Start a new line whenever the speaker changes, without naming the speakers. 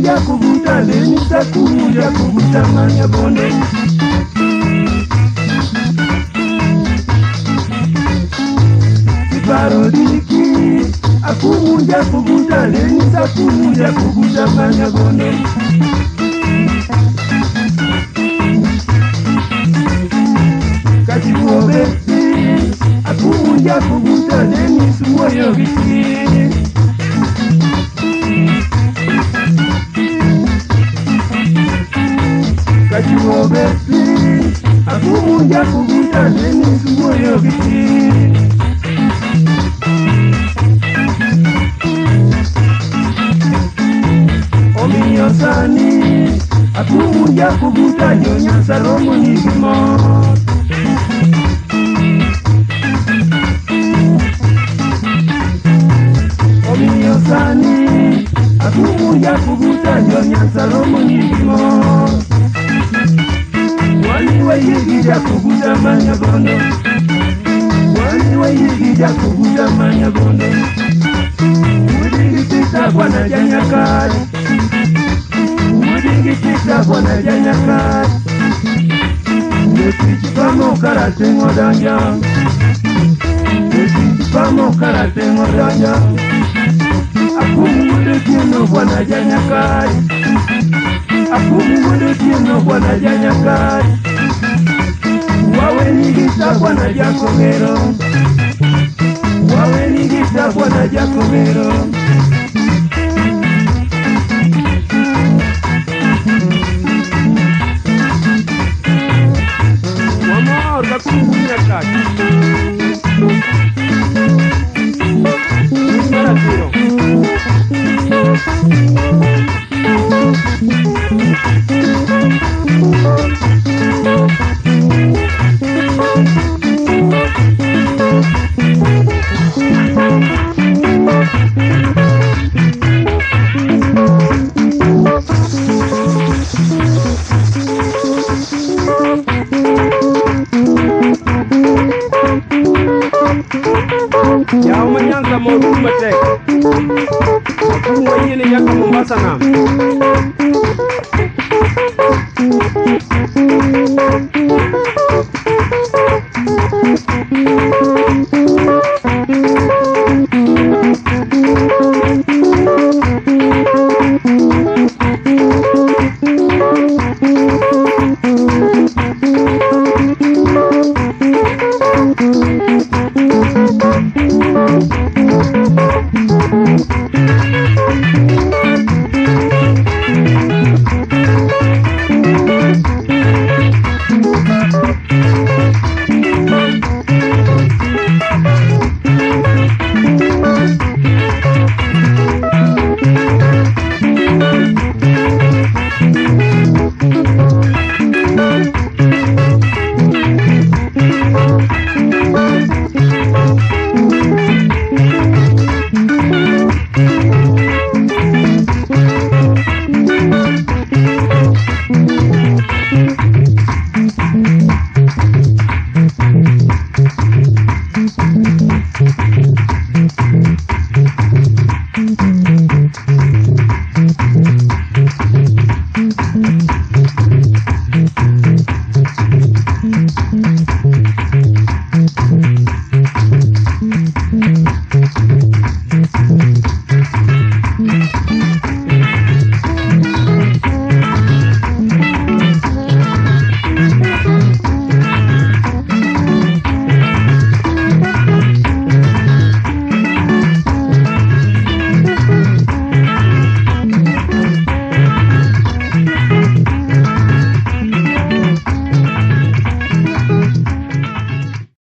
Akumuja kubuta Denis akumuja kubuta manya bondo. Parodiki akumuja kubuta Denis akumuja kubuta manya bondo. Kachiwobeti akumuja kubuta Denis wuoyo gi chir. Kachiwobeti akumuja kubuta Denis wuoyo gi chir. Omiyo sani akumuja kubuta jo-Nyanza romo nigi mor. Omiyo sani akumuja kubuta jo-Nyanza romo nigi mor. Wani wayie gi Jakubuta Manyabondo. Wani wayie gi Jakubuta Manyabondo. Wuodi gi Peter bwana Janyakach. Wuodi gi Peter bwana Janyakach. Jotich pamo karateng' odonjo. Jotich pamo karateng' odonjo. Akum wuod Otieno bwana Janyakach. Akum wuod Otieno bwana Janyakach. Waweni gi ta bwana Jakogero. Waweni gi ta bwana Jakogero.
Wamor gakumbu Nyakach. Un maratiro. Yaw ma Nyanza mor uru matek. Akum wayiene nyaka Mombasa nam.